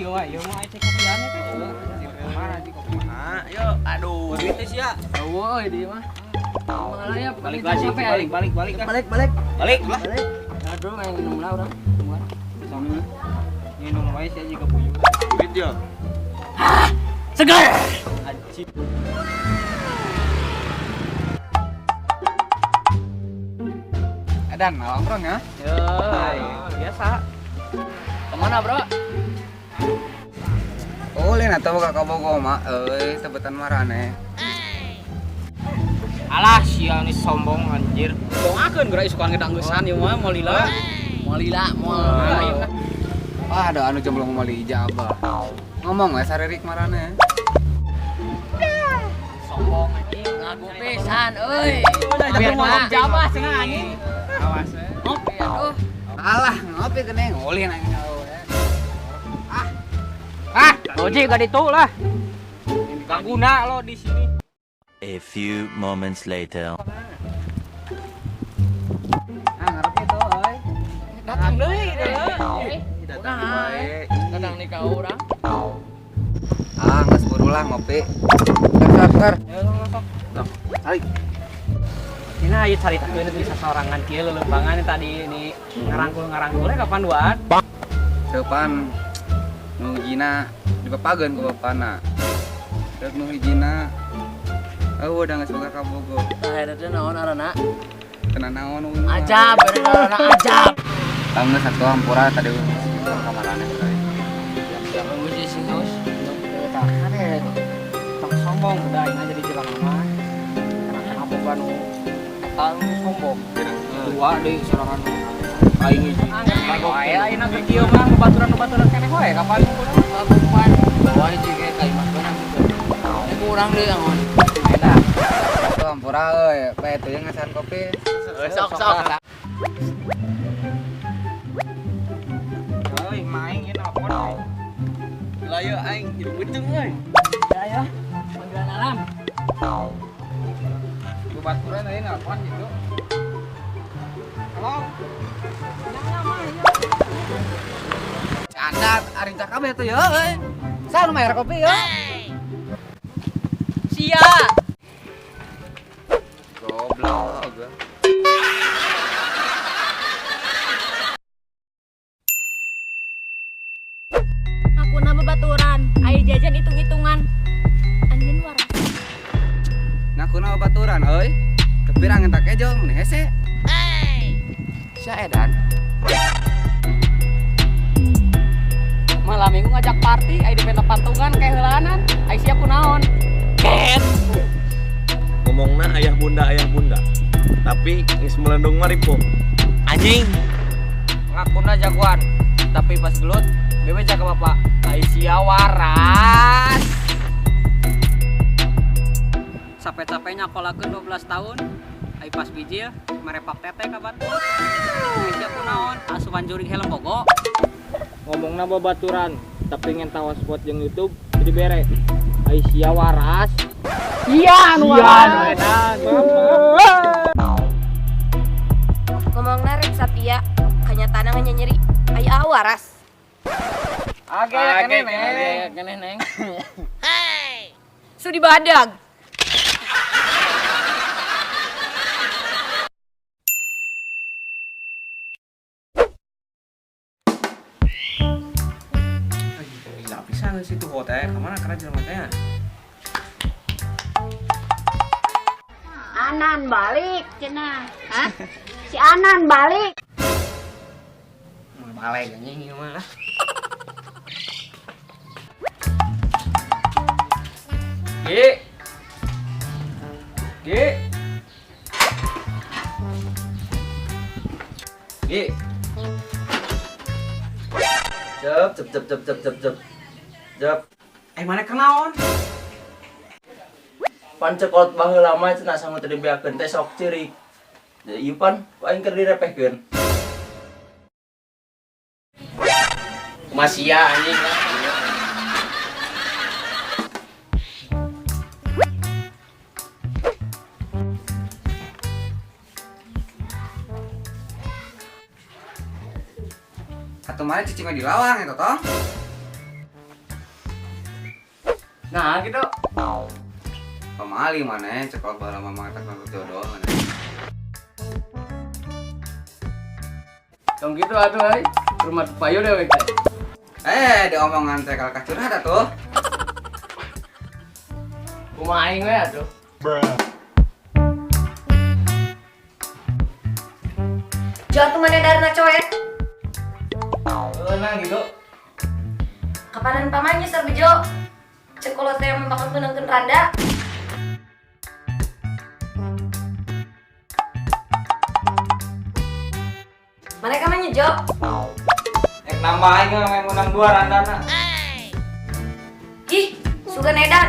Kieu wae ieu mah cek kopian teh. Mana sih kopi mana? Yo, aduh. Duit teh sia. Eueuh di mah. Malah ya Balik lagi, balik balik balik. Balik balik. Balik lah. Balik. Aduh main minum lah urang. Sama. Minum wae sia juga puyuh. Duit yo. Hah? Segar. Anjing. Edan, nongkrong ya? Yo, biasa. Kemana, Bro? Oh, lain atau ka Kabogo mah euy, sebutan marane. Alah, sia nih sombong anjir. Dongakeun geura isukan ngedangeusan ieu mah moal lila. Moal lila, moal. Wah, ada anu jomblo moal ijabah. Ngomong we saririk marane. Sombong anjing, ngaku pisan euy. Biar ngomong jabah cenah anjing. Awas we. Ngopi aduh. Alah, ngopi kene ngulin anjing. Ah. Ah, Oji gak ditu lah. Gak guna lo di sini. A few moments later. Ah, ngarep itu euy. Datang deui deui. Datang bae. Datang nih ka urang. Ah, geus buru lah ngopi. Ker ker. Ya sok sok. Tarik. Ini ayo caritakeun bisa sorangan kieu leuleumpangan tadi ini ngarangkul-ngarangkulnya kapan duaan? Seupan nu hijina dipapageun ku bapana. Rek nu hijina eueuh da geus boga kabogo. Tah eta teh naon arana? Tenan naon nu. Ajab, eta arana ajab. Tangga satu hampura tadi gitu kamarane euy. Siapa sih sing haus? Tah tong sombong udah aing jadi jelema mah. Karena boga nu eta nu sombong. Dua deui sorangan aing hiji. Wae aing keur kieu mah babaturan-babaturan keneh wae kapan Kapan? Bawa hiji ge ka imah beunang gitu. Ini kurang deui angon. Enak. Satu hampura euy, bae teh ngasahan kopi. Sok sok. Euy, maing ieu nelpon euy. Lah yeuh aing hidup benceng euy. Ya ya. Panggilan alam. Babaturan aing nelpon gitu. Halo. Canda ari cakap itu ya euy. Sa nu bayar kopi ya. Sia. Goblok. Ngakuna babaturan, aya jajan hitung-hitungan. Anjeun waras. Ngakuna babaturan euy. Kepirang entak kejo mun hese. Sia edan. Malam minggu ngajak party, aya di peta pantungan kayak heulaanan. Ai sia kunaon? Ket. Ngomongna ayah bunda, tapi geus melendung mah ripuh. Anjing. Ngakuna jagoan, tapi pas gelut bebe jaga bapak. Ai sia waras. Capek-capek nyakolakeun 12 tahun, ai pas bijil merepap tete ka batur. Ai sia kunaon? Asupan jurig helm bogo. Ngomongna babaturan, tapi ngenta hotspot jeung YouTube jadi bere. Ai sia waras. Iya, anu waras. Ngomongna rek satia, kanyataana nyeri. Ai ah waras. Age kene neng. Kene neng. Sudi badag. Gila pisan sih tuh teh, kamana karena jelema teh. Anan balik cenah. Hah? Si Anan balik. Mau balik anjing ieu mah lah. G. G. G. Jep jep jep jep jep jep jep. Jep. Eh mana kenaon? Pan cekot baheula mah cenah sangu teu dibeakeun teh sok ceurik. Ieu pan ku aing keur direpehkeun. Masia anjing. Atuh mana cicing di lawang eta toh? Nah, gitu. Pamali mana cek kalau baheula mah mangkat jodoh mana. Tong gitu atuh euy. Rumah payu deh we. Eh, diomongan teh kalau curhat atuh. Kumaha aing we atuh. Jo atuh mana darna coet. Heuh, nah gitu. Kapanan pamannya sar bejo. Cek kolot teh bakal meunangkeun randa. Mana kamannya Jo? Ek nambah aing mah menang dua randana. Ih, sugan edan.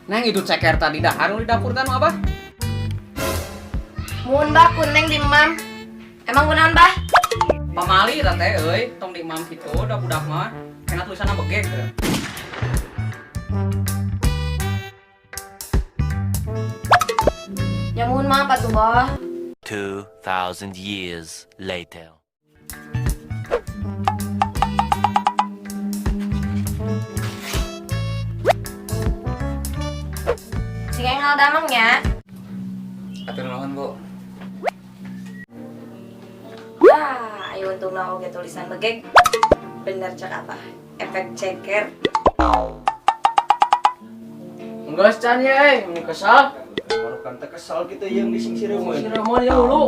Neng itu ceker tadi dahar nu di dapur teh nu abah. Mun bah kuneng di mam. Emang kunaon bah? Pamali eta teh euy, tong di imam kitu da budak mah. Kena tulisanna begeg teh. Ya mun maaf atuh bah. 2,000 years later. Sing engal damang nya. Atur nuhun, Bu. Ah, ayo untungna oge tulisan begeg. Bener cek apa? Efek ceker. Enggeus can ye euy, mun kesal. Marukan teh kesal kitu jeung dising sireumeun. Sireumeun ya hulu.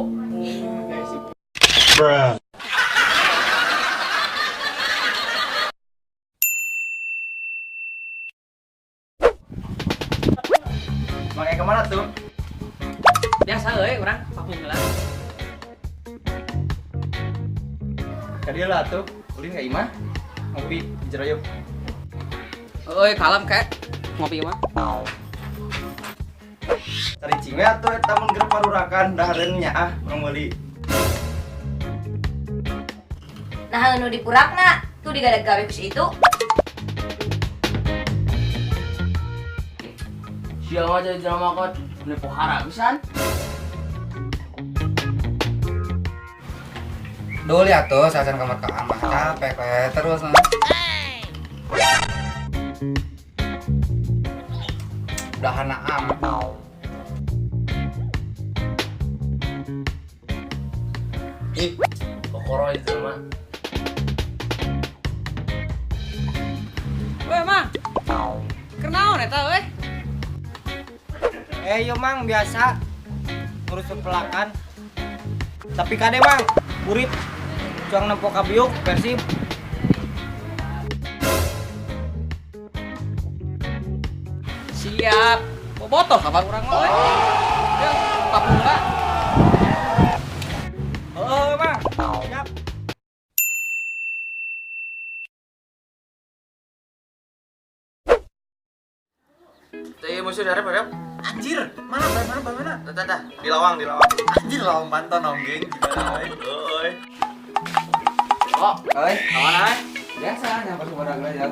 Make kemana tuh? Biasa euy urang papung heula. Ka dieu lah tuh. Ulin ka imah. Ngopi di Jerayuk. Euy, kalem kek. Ngopi mah. Cari cing we atuh eta mun keur parurakan dahareun nya ah urang meuli. Nah, anu dipurakna tuh digadag-gawe ku si itu. Sia mah jadi jelema kot, meni pohara pisan. Doli atuh sacan kamar ka amah capek we terus nah. Dahana am. Ih, kokoro itu mah. Weh, Mang. Keur naon eta euy? Eh, yo Mang, biasa ngurus pelakan. Tapi kade Mang, burit cuang nempo kabiuk Persib. Siap. Bobotoh kabar urang mah euy. Yeuh, papung heula. Heeh, Mang. Siap. Teh musuh darep darep. Anjir, mana mana mana mana? Dah dah. Di lawang, di lawang. Anjir lawang panton nonggeng gimana euy. Euy. Oh, euy, kawan euy. Biasa nyamper sembarang aja.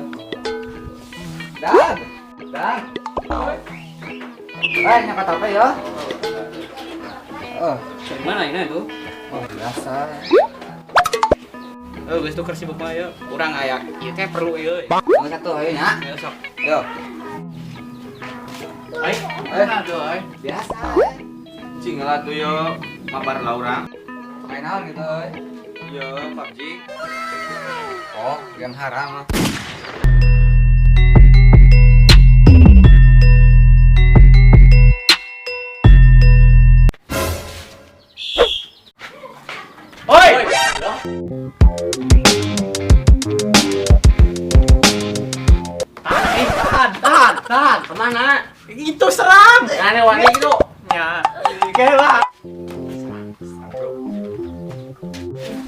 Dah. Dah. Eh, nyangkat apa ya? Oh, Dari mana ini itu? oh biasa. Eh, geus tuh keur sibuk mah ieu. Urang aya ieu teh perlu ieu. Nomor satu ayo nya. Ayo sok. Yo. Ai, Eh, Aduh euy. biasa. cing lah tuh yo mabar lah urang. Main naon gitu euy. Yo PUBG. Oh, game haram ah. Oi. Tahan, tahan, tahan. Kemana? Itu seram. Aneh wani gitu. Ya, kayak lah.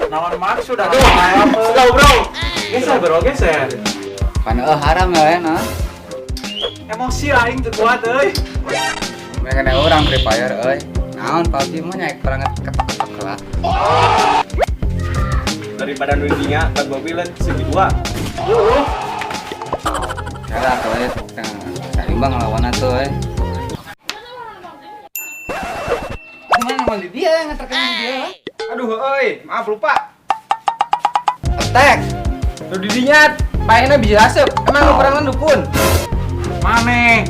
Nawan maksud aduh. Slow bro. Geser bro, geser. Pan haram ya nah. Emosi aing teu kuat euy. Mereka ada orang Free Fire euy. Naon PUBG mah nya perang ketok-ketok lah. Daripada dunia, Bang Bobby lain segi dua. Cara tuh euy. Saimbang lawan atuh euy. Gimana mau di dia ngeterkeun dia lah. Aduh, euy, maaf lupa. Attack. Lu didinya paehna bijil asep. Emang lu pernah dukun? Maneh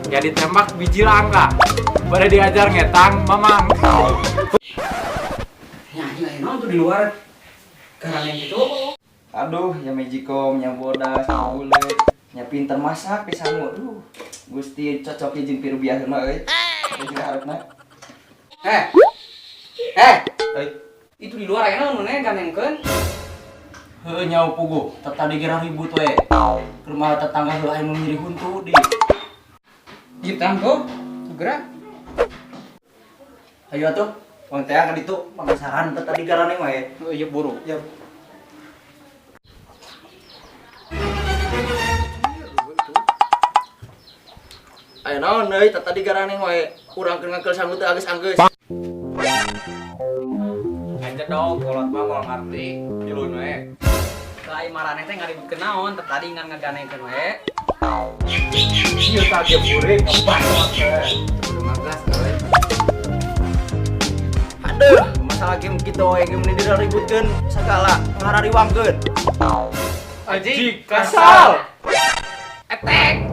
jadi tembak biji langka. Pada diajar ngetang, mamang. Ya anjing, aya naon tuh di luar? Garandeng gitu. Aduh, ya magicom, nya bodas, nya buleut, nya pinter masak pisan. Aduh, Gusti cocok jeung pirubiah mah euy. Jeung harapna. Eh. Eh, Euy, itu di luar aya naon nu gandengkeun? Heuh, nyaho puguh, tadi kira ribut we. Ke rumah tetangga heula aya nu nyeri huntu di. Gitu tuh. Gerak. Ayo atuh, wong teh ka ditu penasaran teh tadi garandeng wae. Oh iya, buru. Ya. Ayo naon euy, teh tadi garandeng wae. Urang keur ngakeul sangu teh anggeus-anggeus. Aja dong, kolot mah moal ngarti. Ilun we. Ai maraneh teh ngaributkeun naon? Teh tadi ngan ngagandengkeun we. Ieu tadi burik ngebacot teh. Udah ngagas euy. Aduh, masalah game gitu we, game ini diributkeun segala, ngarariwangkeun. Aji kasal. Etek.